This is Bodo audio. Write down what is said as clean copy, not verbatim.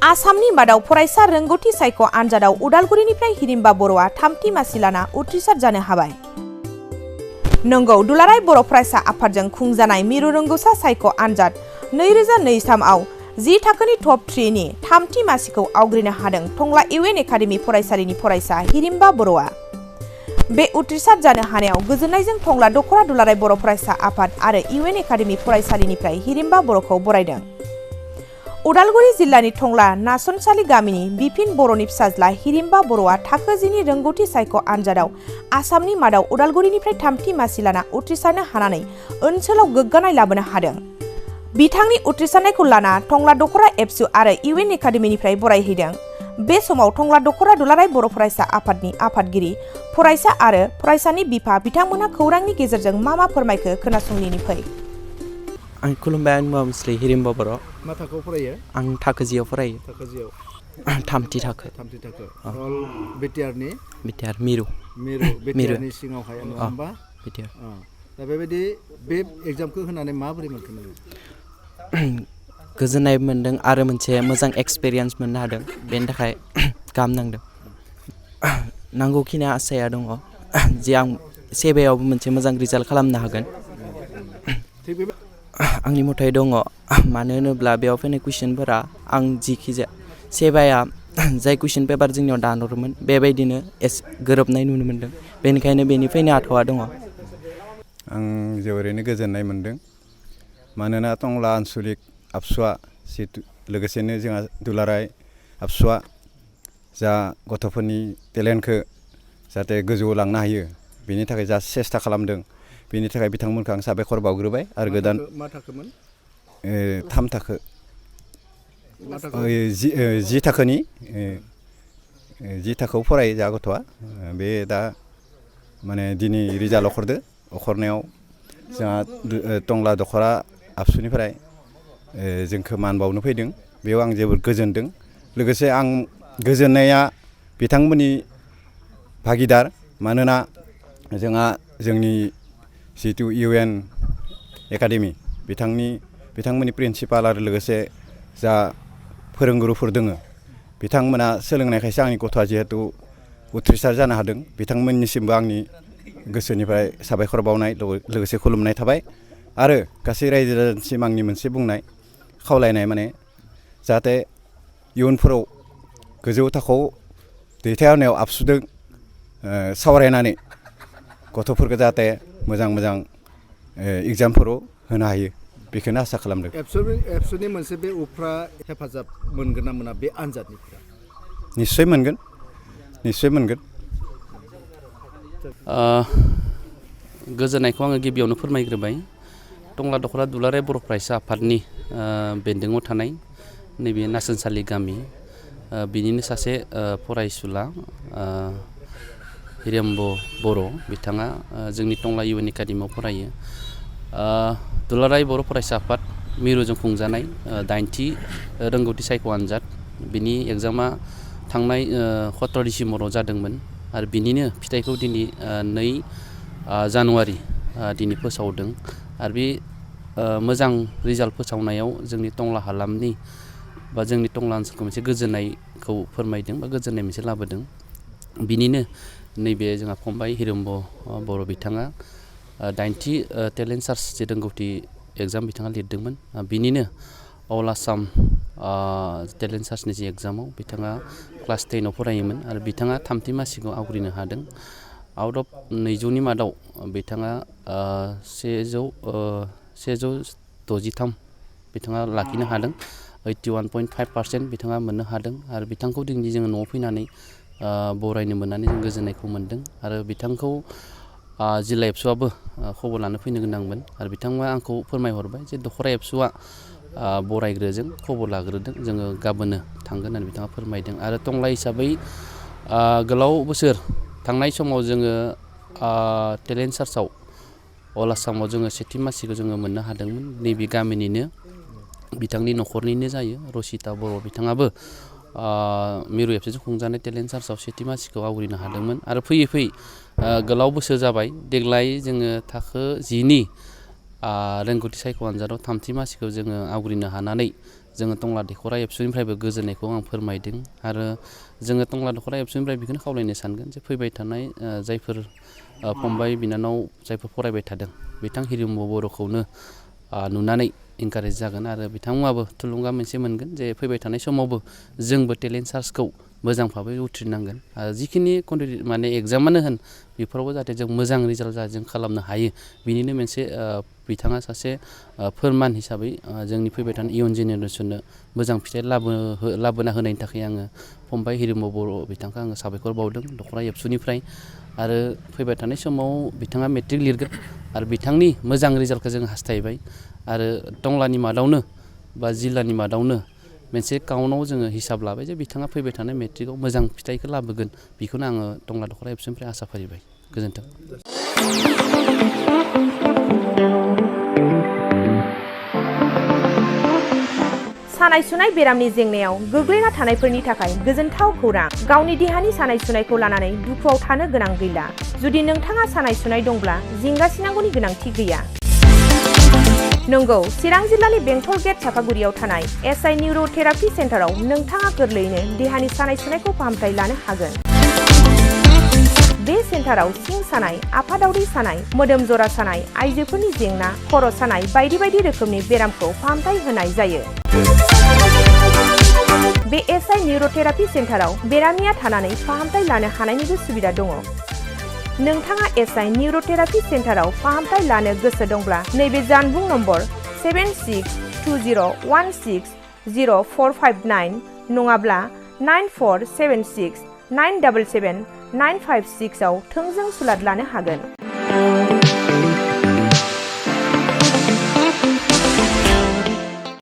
आसामनि मादाव फरायसा रोंगौथि सायख' आनजादाव उदालगुरिनिफ्राय हिरिम्बा बर'आ थामथि मासि लाना उथ्रिसार जानो हाबाय। नंगौ, दुलाराय बर' फरायसा आफादजों खुंजानाय मिरु रोंगौसा सायख' आनजाद 2023 आव 10 थाखोनि टप 3 नि थामथि मासिखौ आवग्रिनो हादों टंला इउएन एकाडेमि फरायसालिनि फरायसा हिरिम्बा बर'आ। बे उथ्रिसार जानो हानायाव गोजोननायजों टंला दख'रा दुलाराय बर' फरायसा आफाद आरो इउएन एकाडेमि फरायसालिनिफ्राय हिरिम्बा बर'खौ बरायदों। उदालगुरि जिल्लानि टंला नासनसालि गामिनि बिपिन बर'नि फिसाज्ला हिरिम्बा बर'आ थाखो 10 नि रोंगौथि सायख' आनजादाव आसामनि मादाव उदालगुरिनिफ्राय थामथि मासि लाना उथ्रिसारनो हानानै ओनसोलाव गोग्गानाय लाबोनो हादों। बिथांनि उथ्रिसारनायखौ लाना टंला दख'रा एबसु आरो इउएन एकाडेमिनिफ्राय बरायहैदों। बे समाव टंला दख'रा दुलाराय बर' फरायसा आफादनि आफादगिरि, फरायसा आरो फरायसानि बिफा बिथांमोनहा खौरांनि गेजेरजों मा फोरमायखो खोनासंलिनि फै। आं खुलुमबाय, आं मुस्लिम हिरिम्बा बर'। मा थाखोआव फरायो? आं थाखो 10 आव फरायो। थाखो 10 आव थामथि थाखो। अल बिटिआरनि बिटिआर मिरु बिटिआरनि सिङावहाय नङा होमबा? बिटिआर। दा बेबायदि बे एग्जामखौ होनानै माबोरै मोनखो? गोजोननाय मोन्दों आरो मोनसे मोजां एक्सपिरियेन्स मोननो हादों। बेनि थाखाय गाहाम नांदों। नांगौखिनि आसाया दङ जे आं सेबायावबो मोनसे मोजां रिजाल्ट खालामनो हागोन। आंनि मथै दङ, मानो होनोब्ला बेयाव फैनाय कुइसनफोरा आं जिखिजाया सेबाया जाय कुइसन पेपार जोंनियाव दानहरोमोन बेबायदिनो गोरोबनाय नुनो मोन्दों। बेनिखायनो बेनि फैनो आथ'आ दङ। आं जोबोरैनो गोजोननाय मोन्दों, मानोना टंला आन्सलिक आबसुआ जिहेतु लोगोसेनो जोंहा दुलाराय आबसुआ जा गथ'फोरनि टेलेन्टखौ जाहाथे गोजौआव लांनो हायो बेनि थाखाय जा सेस्था खालामदों, बेनि थाखाय बिथांमोनखौ आं साबायखर बावग्रोबाय। आरो गोदान मा थाखोमोन? 3 थाखो 10 थाखोनि 10 थाखोआव फरायो जा गथ'आ। बे दा माने दिनै रिजाल्ट अखरनायाव जोंहा टंला दख'रा आबसुनिफ्राय जोंखौ मान बावनो फैदों। बेयाव आं जोबोद गोजोनदों। लोगोसे आं गोजोननाया बिथांमोननि भागिदार, मानोना जोंहा जोंनि जितु इउएन एकाडेमि बिथांमोननि प्रिन्सिपाल आरो लोगोसे जा फोरोंगुरुफोर दङ, बिथांमोना सोलोंनायखायसो आंनि गथ'आ जिहेतु उथ्रिसार जानो हादों। बिथांमोननिसिमबो आंनि गोसोनिफ्राय साबायखर बावनाय लोगोसे खुलुमनाय थाबाय। आरो गासै रायजो राजानिसिम आंनि मोनसे बुंनाय खावलायनाय, माने जाहाथे इयुनफोराव गोजौ थाखोआव दैथायहरनायाव आबसुजों सावरायनानै गथ'फोरखौ जाहाथे मोजां एग्जामफोराव होनो हायो, बेखौनो आसा खालामदों। एबसुनि मोनसे बे उफ्रा हेफाजाब मोनगोन ना मोना बे आनजादनिफ्राय? निस्सय मोनगोन। गोजोननायखौ आङो गिबियावनो फोरमायग्रोबाय। टंला दख'रा दुलाराय बर' फरायसा आफादनि बेन्दोङाव थानाय नैबे नासनसालि गामि, बिनिनो सासे फरायसुला हिरिम्बा बर', बिथाङा जोंनि टंला इउएन एकाडेमियाव फरायो। दुलाराय बर' फरायसा आफाद मिरुजों खुंजानाय 8थि रोंगौथि सायख' आनजाद, बिनि एग्जामा थांनाय 17 डिसेम्बराव जादोंमोन आरो बिनिनो फिथाइखौ दिनै 2 जानुवारि दिनै फोसावदों। आरो बे मोजां रिजाल्ट फोसावनायाव जोंनि टंला हालामनि बा जोंनि टंला ओनसोलखौ मोनसे गोजोननायखौ फोरमायदों बा गोजोननाय मोनसे लाबोदों। बिनिनो नैबे जोंहा फंबाय हिरिम्बा बर' बिथाङा 8थि टेलेन्ट सार्च जे रोंगौथि एग्जाम बिथाङा लिरदोंमोन, बिनिनो अल आसाम टेलेन्ट सार्चनि जे एग्जामाव बिथाङा क्लास 10 आव फरायोमोन आरो बिथाङा थामथि मासिखौ आवग्रिनो हादों। आउट अफ 200नि मादाव बिथाङा 163 बिथाङा लाखिनो हादों। 81.5% बिथाङा मोननो हादों आरो बिथांखौ दिनै जोङो न'आव फैनानै बरायनो मोननानै जों गोजोननायखौ मोन्दों। आरो बिथांखौ जिल्ला एबसुआबो खबर लानो फैनो गोनांमोन आरो बिथाङा आंखौ फोरमायहरबाय जे दख'रा एबसुआ बरायग्रोजों खबर लाग्रोदों, जोङो गाबोननो थांगोन होननानै बिथाङा फोरमायदों। आरो टंला हिसाबै गोलाव बोसोर थांनाय समाव जोङो टेलेन्ट सार्चआव अल आसामाव जोङो 7थि मासिखौ जोङो मोननो हादोंमोन। नैबे गामिनिनो बिथांनि न'खरनिनो जायो रसिता बर', बिथाङाबो मिरु एबसुजों खुंजानाय टेलेन्ट सार्चआव 7थि मासिखौ आवग्रिनो हादोंमोन। आरो फैयै गोलाव बोसोर जाबाय, देग्लाय जोङो थाखो 10नि रोंगौथि सायख' आनजादाव 3थि मासिखौ जोङो आवग्रिनो हानानै जोङो टंला दख'र एबसुनिफ्रायबो गोजोननायखौ आं फोरमायदों आरो जोङो टंला दख'र एबसुनिफ्राय बेखौनो खावलायनो सानगोन जे फैबाय थानाय जायफोर फंबाय बिनानाव जायफोर फरायबाय थादों बिथां हिरिम्ब बर'खौनो नुनानै इनकारेज जागोन आरो बिथांमोनाबो थुलुंगा मोनसे मोनगोन जे फैबाय थानाय समावबो जोंबो टेलेन्ट सार्चखौ मोजां भाबै उथ्रिनांगोन आरो जिखिनि माने एग्जामानो होन बेफोरावबो जाहाथे जों मोजां रिजाल्ट जों खालामनो हायो बिनिनो मोनसे बिथाङा सासे फोरमान हिसाबै जोंनि फैबाय थानाय इयुन जेनेरेसननो मोजां फिथाइ लाबोना होनायनि थाखाय आङो फंबाय हिरिम्ब बर' बिथांखौ आङो साबायखर बावदों दख'र एबसुनिफ्राय आरो फैबाय थानाय समाव बिथाङा मेट्रिक लिरगोन आरो बिथांनि मोजां रिजाल्टखौ जों हास्थायबाय आरो टंलानि मादावनो बा जिल्लानि मादावनो मोनसे काउन्टआव जोङो हिसाब लाबाय जे बिथाङा फैबाय थानाय मेट्रिकआव मोजां फिथाइखौ लाबोगोन बेखौनो आङो टंला दख'र एबसुनिफ्राय आसा फारिबाय गोजोन्थों। सानाय सुनाय बेरामनि जेंनायाव गोग्लैना थानायफोरनि थाखाय गोजोनथाव खौरां गावनि देहानि सानाय सुनायखौ लानानै दुखुआव थानो गोनां गैला जुदि नोंथाङा सानाय सुनाय दंब्ला जिंगासिनांगौनि गोनांथि गैया नंगौ चिरां जिल्लानि बेंटल गेट चापागुरियाव थानाय एसआइ निउर'थेरापि सेन्टाराव नोंथाङा गोरलैयैनो देहानि सानाय सुनायखौ फाहामथाय लानो हागोन बे सेन्टाराव सिं सानाय आफादावरि सानाय मोदोम जरा सानाय आइजोफोरनि जेंना खर' सानाय बायदि बायदि रोखोमनि बेरामखौ फाहामथाय होनाय जायो बे एसआइ निउर'थेरापि सेन्टाराव बेरामिया थानानै फाहामथाय लानो हानायनिबो सुबिदा दङ नोंथाङा एसआइ निउर'थेरापि सेन्टाराव फाहामथाय लानो गोसो दंब्ला नैबे जानबुं नम्बर 7620160459 नङाब्ला 9476977956 आव थोंजों सुलाद लानो हागोन।